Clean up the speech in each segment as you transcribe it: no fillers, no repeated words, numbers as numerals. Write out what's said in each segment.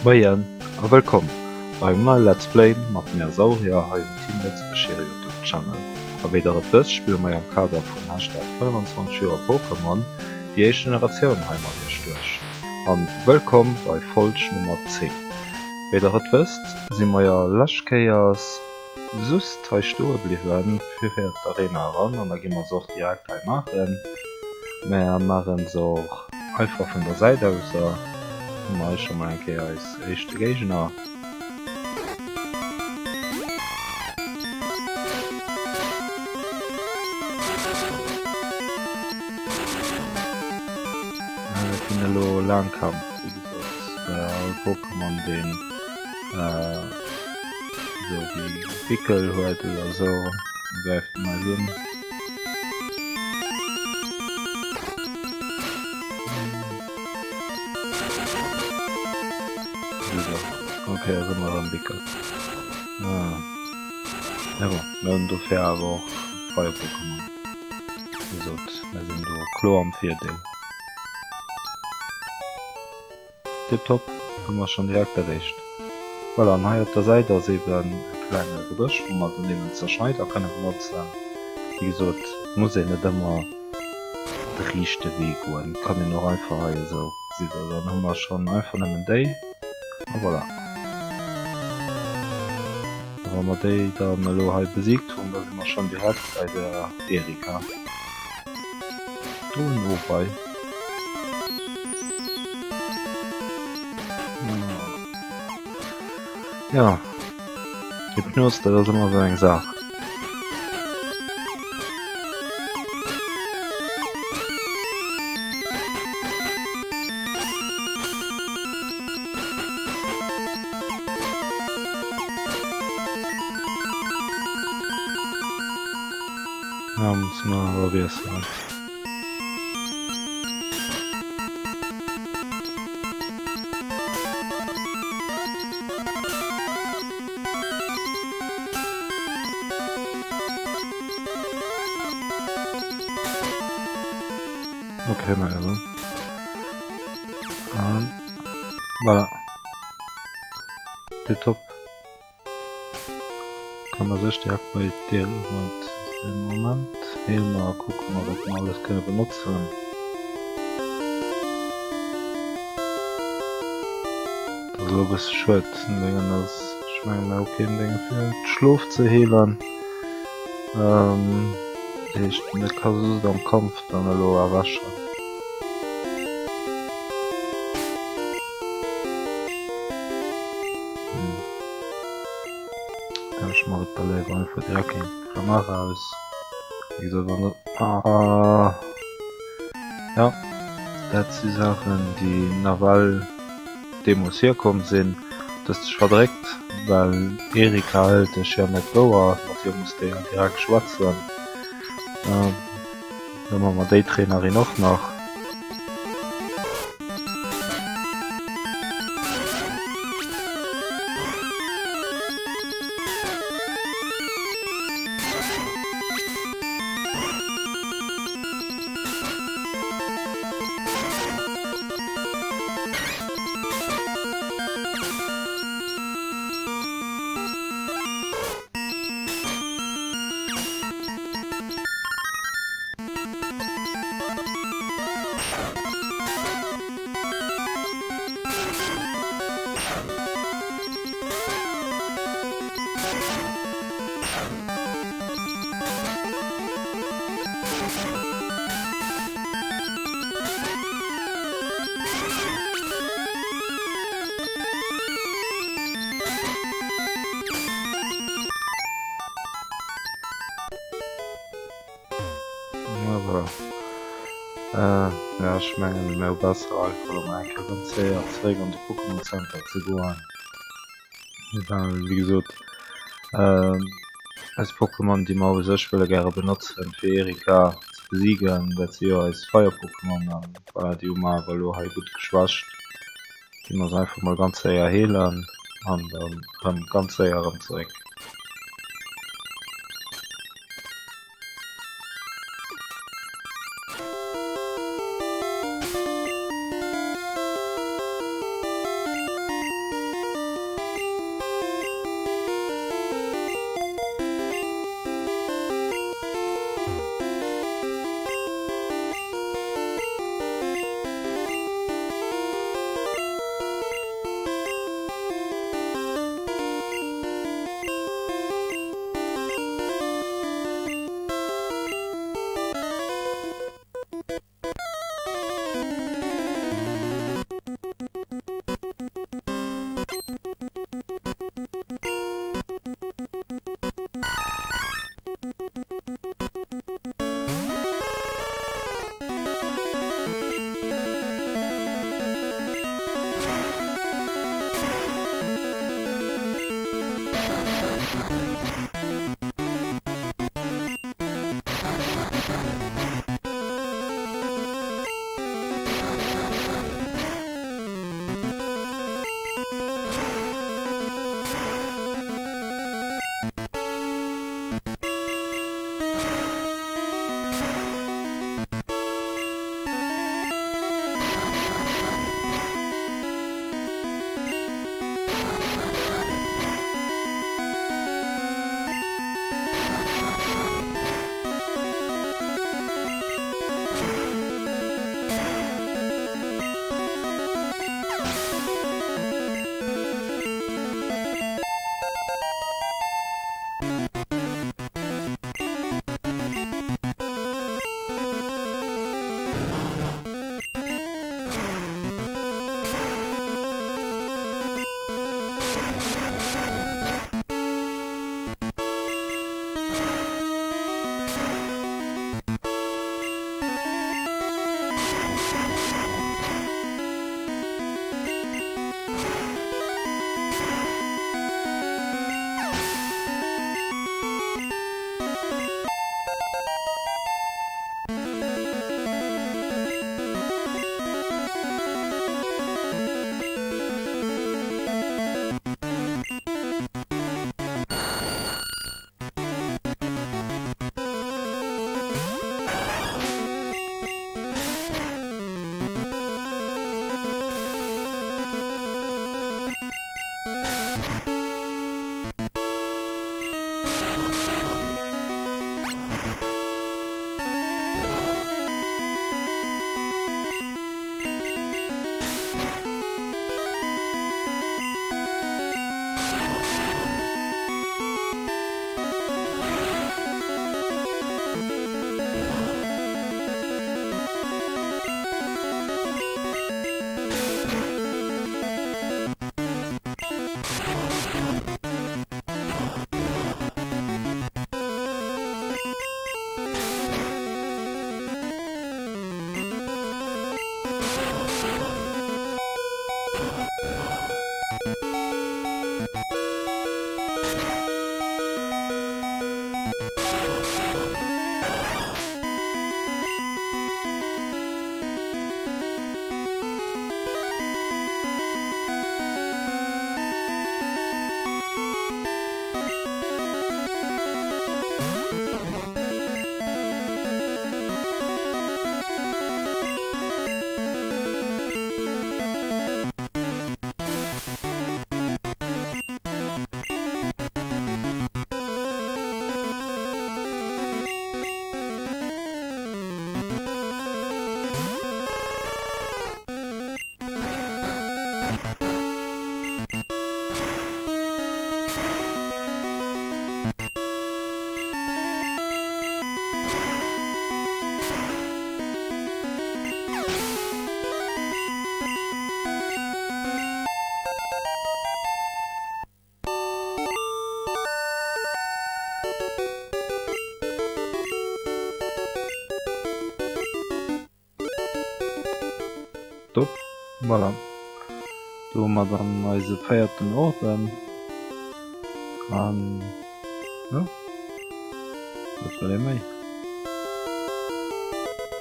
Moien a wëllkomm bei engem neie Let's Play mat mir Saurier hei um Team Lëtzebuerg hire Youtube Channel. A wéi der et wësst spille mer jo am Kader vun Hashtag 25 Joer Pokémon déi éischt Generatioun hei mat iech duerch. An wëllkomm bei Folg Nummer 10. Wéi der et wësst si mer jo lescht Kéiers Just hei stoe bliwwen fir fir d'Arena eran an da gi mer se och direkt hei maachen. Mä maachen se och einfach vun der Säit ausser. Hu mer hei scho mol eng Kéier eis éischte Géigner. Dat ginn elo laang Kampf, wéi gesot, bei all Pokémon deen. Sou wéi Wickel huet oder sou, gräift en eis un. Ok, ass ëmmer erëm Wickel. Ah. Ja bon, mir hunn dofir awer och Feier-Pokémon. Wéi gesot, mir sinn do kloer am Virdeel. Tiptop, hu mer schon direkt dat éischt. Voilà, an hei op der Säit ass eben e klenge Gebësch, wou mer dann eben d'Zerschneider kënne benotzen. Wéi gesot, et muss een net ëmmer de riichte Wee goen, et kann een och einfach hei esou. Gesitt der, dann hu mer schon einfach nëmmen déi, a voilà. A wa mer déi dann elo hei besiegt hunn, da si mer schon direkt bei der Erika. Do en Owei. Ja. Hypnos, dat ass ëmmer esou eng Saach. Ja, muss mer awer wiesselen. Okay, mal also. An voilà. Tipptopp. Kann mer sech direkt bei dir mat den Moment heelen mer a kucke mer wat mer alles kënne benotzen. Dat ass elo e bësse schued, den Déngen ass, ech menge mer hu keen Dénge fir d'Schlof ze heelen. Dat heescht mir ka just am Kampf dann elo erwächen. Ech man et da léiwer einfach direkt géint d'Klamara aus. Wéi gesot, wann dat... Ah. Ja, dat si Saachen, déi nawell deemools hierkomm sinn, dass dech verdréckt, well Erika hëlt dech jo net wouer, mat hir muss de jo direkt schwätzen. Da man mer déi Trainerin och nach. Ja, ech mengen mir hu besser einfach elo mol eng Kéier ganz séier zeréck an de Pokémon Center ze goen. Well wéi gesot eis Pokémon déi mer u sech wëlle gäre benotzen fir Erika ze besiegen, dat si jo eis Feier-Pokémon an voilà déi hu mer awer elo hei gutt geschwächt. Gi mer se einfach mol ganz séier heelen an dann rëm ganz séier erëm zeréck. Top, voilà. Do hu mer dann eise véierten Orden. An jo, wat wëll ee méi?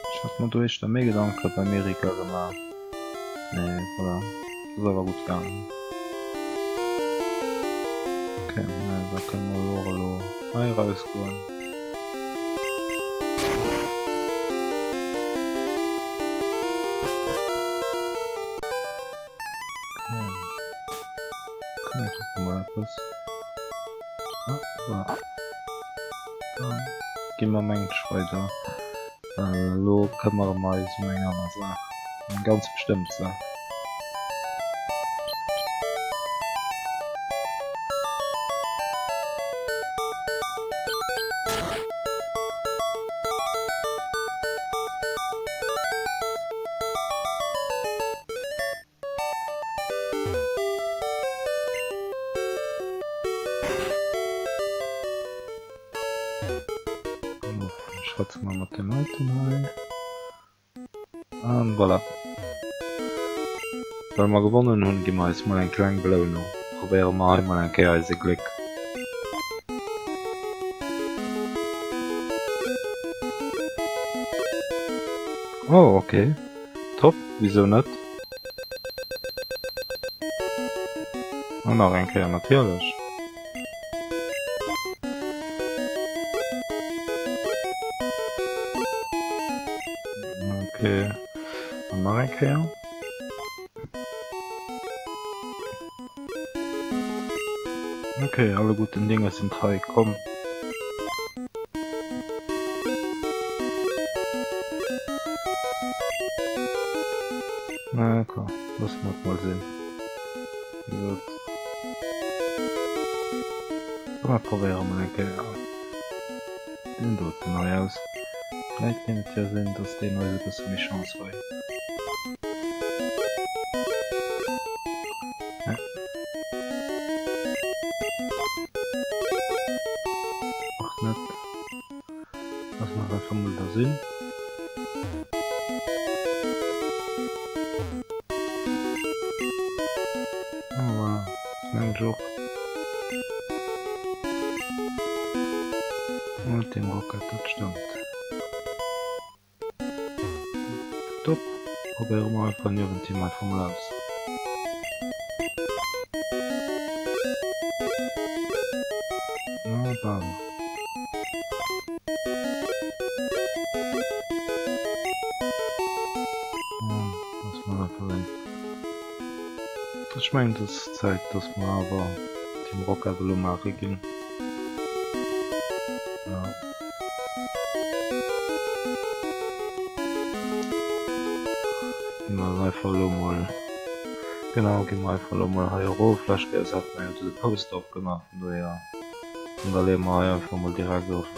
Ech hat mer do éischter méi Gedanke beim Erika gemaach. Mee voilà, ass awer gutt gaangen. Ok, da kënne mer elo och elo hei erausgoen. Gi mer mengt ech weider, well elo këmmere mer eis ëm eng aner Saach, eng ganz bestëmmt Saach. Schwätze mer mat deem Alten hei. An voilà. Well mer gewonnen hunn, gi mer eis mol eng kleng Belounung. Probéiere mer hei mol eng Kéier eise Gléck. Oh, okay. Top, wisou net? An nach eng Kéier natierlech. Okay. An nach eng Kéier. Okay, alle guten Dinge sind drei, komm. Na komm, lass mal mal sehen. Gut. Komm, probieren mal eng Kéier. Den doten hei aus. Vläit kéint et jo sinn, dass deen eis e bësse méi Chance hei. Ne. Och net. Lass mer einfach mol da sinn. Oh wow, mengen ech och. Mat dem Rocket, dat stëmmt. Top, probéiere mer einfach niewent him einfach mol aus. Na bal. Lass mer einfach sinn. Ech mengen et ass Zäit dass mer awer Team Rocket elo maache ginn. Ja. Gi mer einfach elo mol, genau, gi mer einfach elo mol hei erof. Lescht Kéiers hate mer jo de Poster opgemaach, vun dohier. An da leeë mer hei einfach mol direkt of.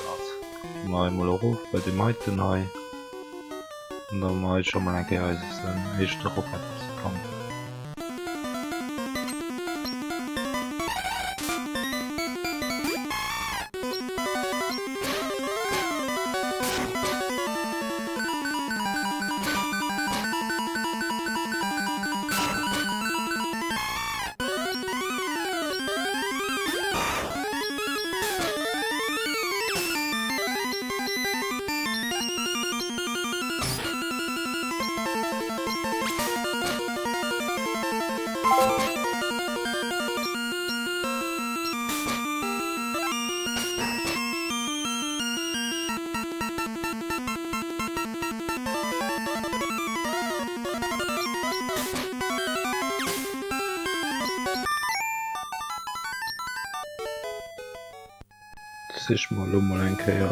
Gi mer hei mol erof bei deem heiten hei. An da hu mer hei scho mol eng Kéier eisen éischte Rocket fonnt. Sich mer elo mol eng Kéier.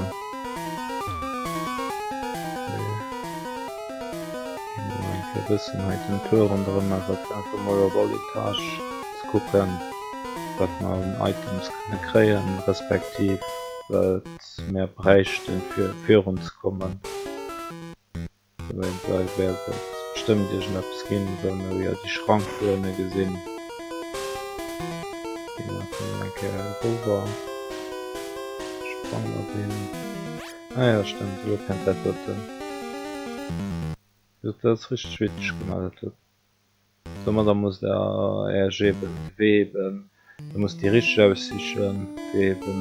Mol eng Kéier bëssen hei den Tour ronderëm maachen, fir einfach mol op all Etage ze kucken, wat mer un Items kënne kréien, respektiv wat mär bräichten, fir virunzekommen. Hei wäert et bestëmmt iergendeppes ginn, well mir hu jo déi Schrank do ënne gesinn. Gi mer einfach mol eng Kéier eriwwer. Sprange mer deen. Ah jo, stëmmt, elo kënnt dat doten. Dat ass richteg witzeg gemaach. Dat Domadder musst der Äech eben de Wee eben, der musst déi richteg aussichen, fir eben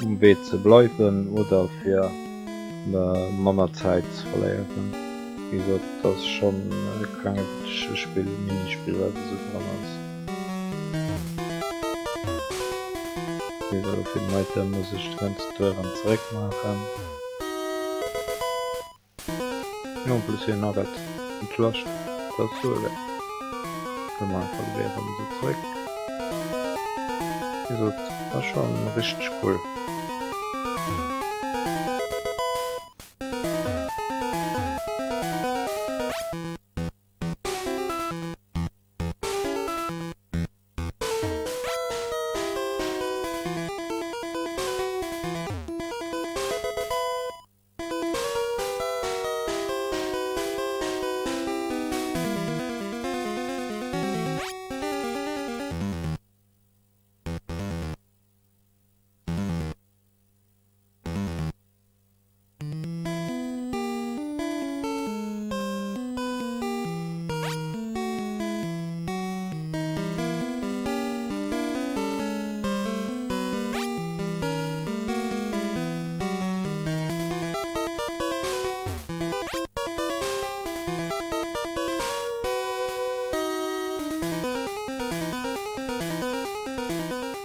um Wee ze bleiwen oder fir manner Zäit ze verléieren. Wéi gesot, dat ass schonn e klenge witzege Spill, Minispill wat esou dran ass. Wéi gesot, fir den Item muss ech de ganzen Tour erëm zeréck maachen. Jo, en plus hir Nugget entlascht dat ass sou ewéi. Huele mer einfach de Wee erëm esou zeréck. Wéi gesot, ass schonn richteg cool.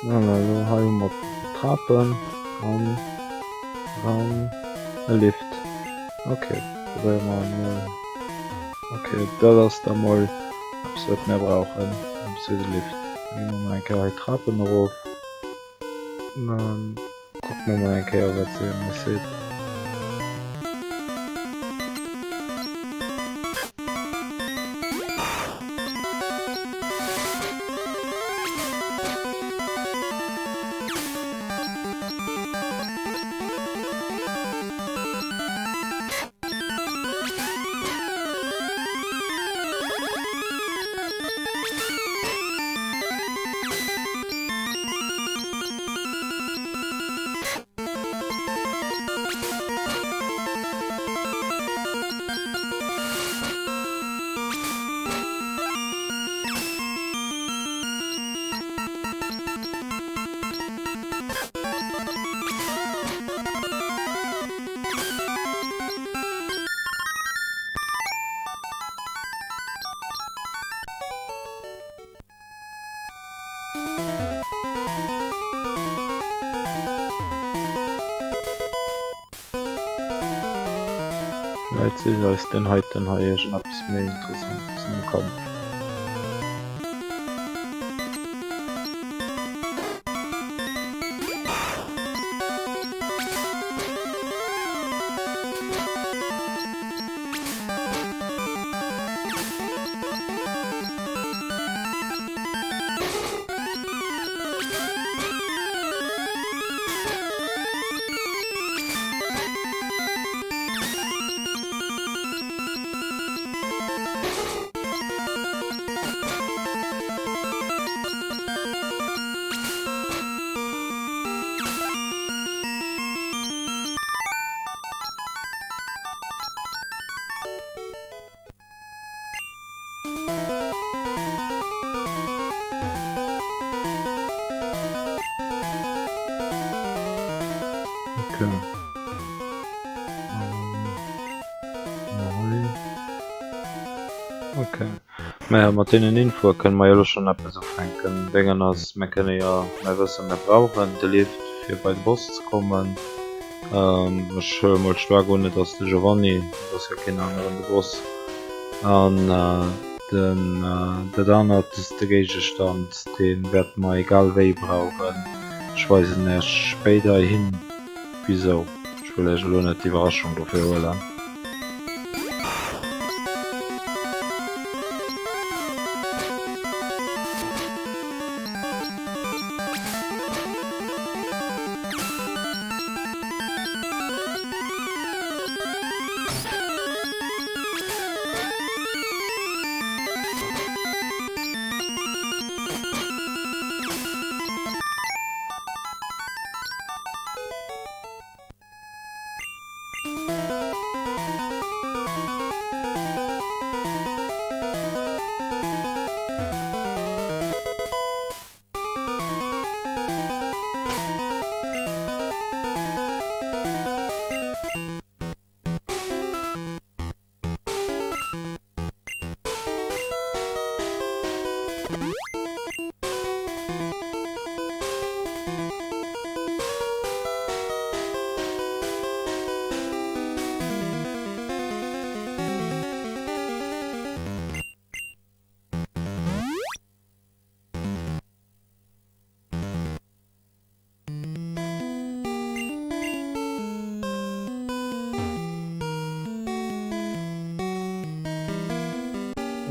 Voilà, elo hei hu mer d'Trapen an an e Lift. Ok, probéiere mer emol. Ok, dat ass da mol eppes wat mir brauchen, eppes wéi de Lift. Da gi mer mol eng Kéier hei d'Trapen erof. Dann kucke mer mol eng Kéier wat se eis seet. Vläit seet eis deen heiten hei iergendeppes méi Interessantes am Kampf. Okay. Okay. Maja, mat deenen Infoe kënne mer jo elo schonn eppes ufänken. Déngen ass, mir kënne jo, mir wëssen, mir brauchen de Lift fir bei de Boss ze kommen. Ech huele mol staark un, et ass de Giovanni, et ass jo keen aneren de Boss. An den, dat anert, de Géigestand, dee wäerte mer egal wéi brauchen. Ech weisen Iech spéiderhin wisou. Ech wëll Iech elo net d'Iwwerraschung dofir huelen.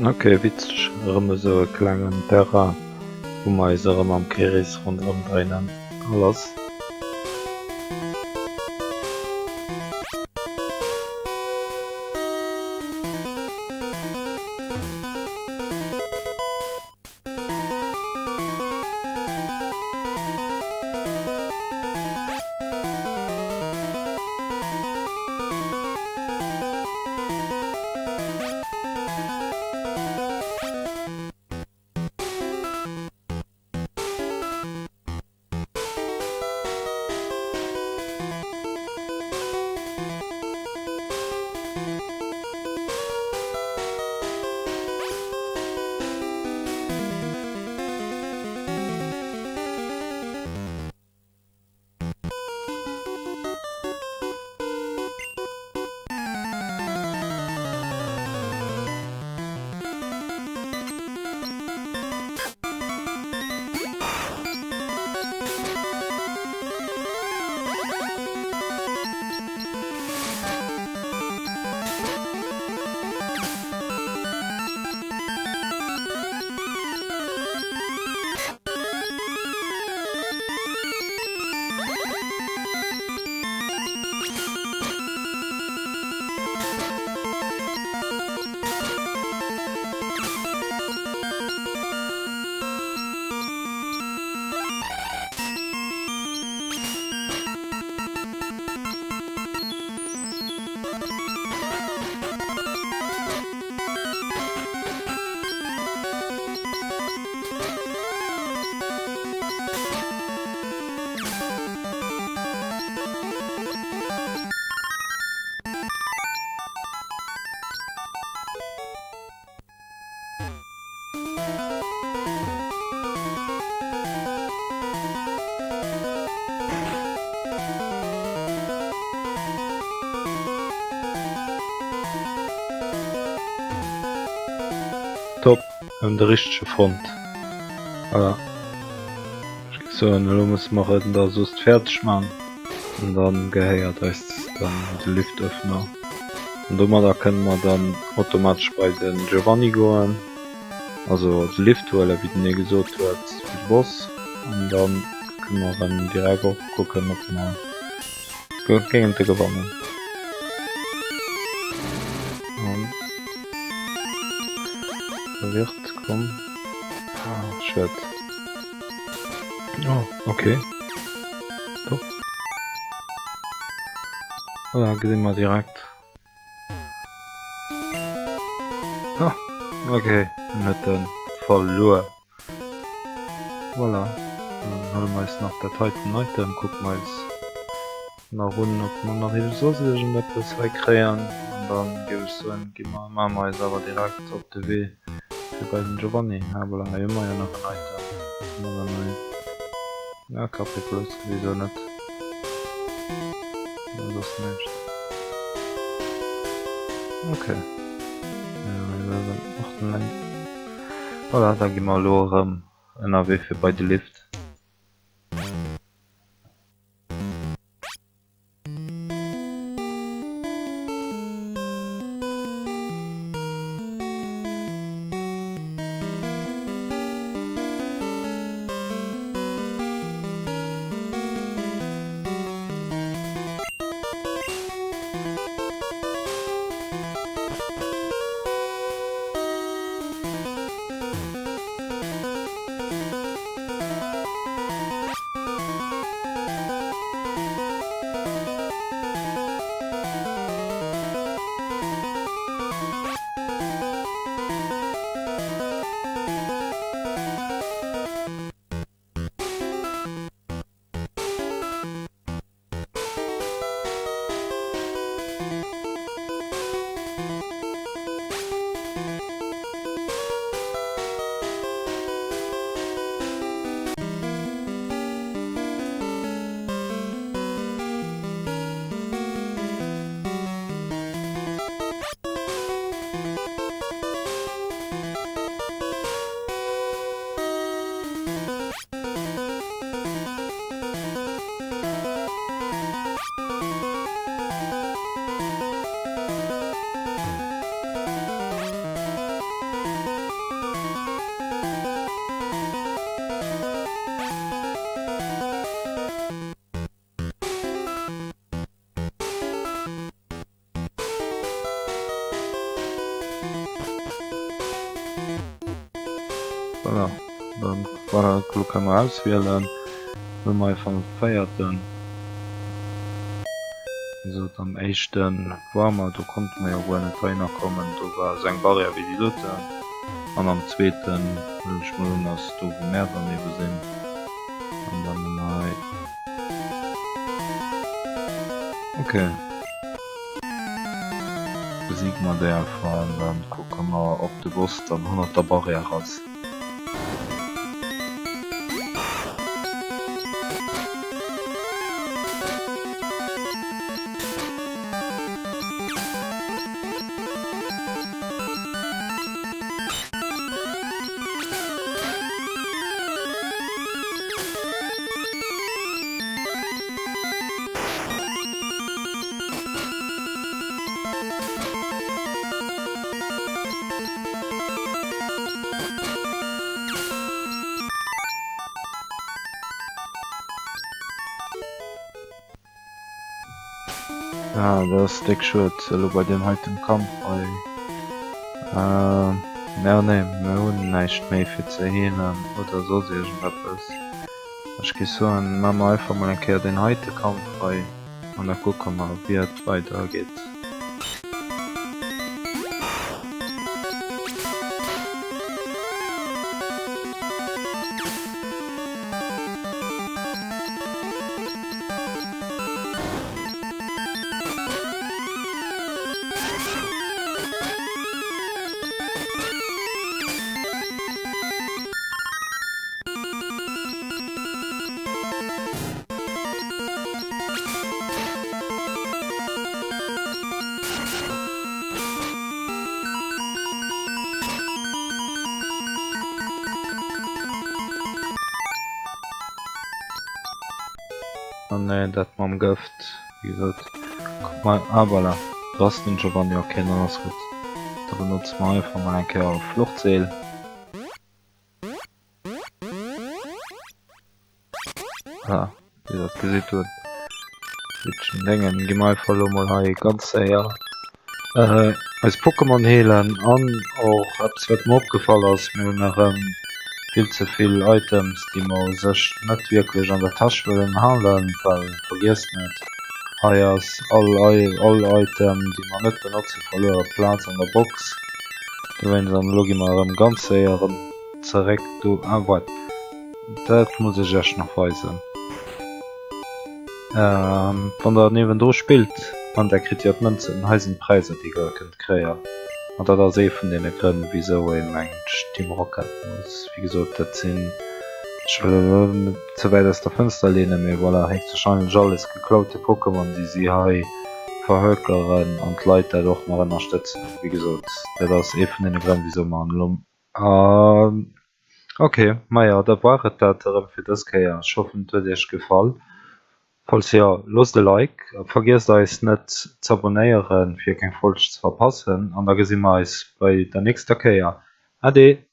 Ok, witzeg, erëm esou e klengen Terrain, wou mer eis erëm am Keris ronderëm dréinen. A lass. Top, mir hunn de richtege fonnt. Voilà. Ech géif soen, elo musse mer en da soss fäerdeg man an dann gehéiert eis dann de Liftöffner. An domadder kënne mer dann automatesch bei den Giovanni goen, also de Lift huelen, wéi den ee gesot huet, wéi de Boss. An dann kënne mer erëm direkt och kucken, ob mer géinten e gewannen. An verwirrt, komm. Ah, schued. Oh, okay. Top. Voilà, gesinn mer direkt. Ah, okay, en huet en verluer. Voilà, dann huele mer eis nach dat heiten Item, kucke mer eis nach un, ob mer nach iergend soss iergendeppes hei kréien. An dann géif ech soen, gi mer, maache mer eis awer direkt op de Wee fir bei den Giovanni. Ah voilà, hei hu mer jo nach en Item. Wat hu mer dann hei? Ja, KP plus, wisou net? An soss näischt. Okay. Ja, 8, 9. Voilà, da gi mer elo erëm ënnerwee fir bei de Lift. Voilà, dann voilà, elo kënne mer auswielen. Huele mer einfach den véierten. Wéi gesot, am éischte war mer, do konnte mer jo guer net heihinner kommen, do war esou eng Barrière wéi déi doten. An am zweeten, huelen ech mol un, ass do wou mär dann ebe sinn. An dann hu mer hei. Ok. Besiege mer déi einfach an dann kucke mer ob de Boss dann hannert der Barrière ass. Ah, dat ass déck schued elo bei deem heiten Kampf hei. Äh, nee, mir hunn näischt méi fir ze heelen oder soss iergendeppes. Ech géif soen, maache mer einfach mol eng Kéier deen heite Kampf hei an da kucke mer wéi et weider geet. Oh nee, dat mam Gëft, wéi gesot, kuck mol, ah voilà, do ass den Giovanni, ok, dann ass gutt, da benotze mer einfach mol eng Kéier Fluchtseel. Ah, wéi der et gesitt hunn, Wittchen Déngen, gi mer einfach elo mol hei ganz séier eis Pokémon heelen an och eppes wat mer opgefall ass, mir hunn erëm vill ze vill Items déi mer u sech net wierklech an der Täsch wëllen halen, well vergiesst net, hei ass all all Item déi mer net benotze verluere Plaz an der Box, dowéinst an elo gi mer erëm ganz séier erëm zeréck do, ah waart, dat muss ech iech nach weisen. Wann der niewendru spillt an der kritt jo d'Mënzen, hei sinn d'Präisser déi der kënnt kréien an dat ass ee vun deene Grënn wisou ee mengt Team Rocket muss, wéi gesot dat sinn, ech wëll elo net ze wäit aus der Fënster leenen, mee voilà, héchstwahrscheinlech alles geklaute Pokémon déi si hei verhökeren an d'Leit dat och nach ënnerstëtzen. Wéi gesot dat ass ee vun deene Grënn wisou mer elo Ok, majo da war et dat erëm fir dës Kéier. Ech hoffen et huet iech gefall. Falls jo, loosst e Like a vergiesst eis net z'abonnéieren fir keng Folg ze verpassen an da gesi mer eis bei der nächster Kéier. Ade!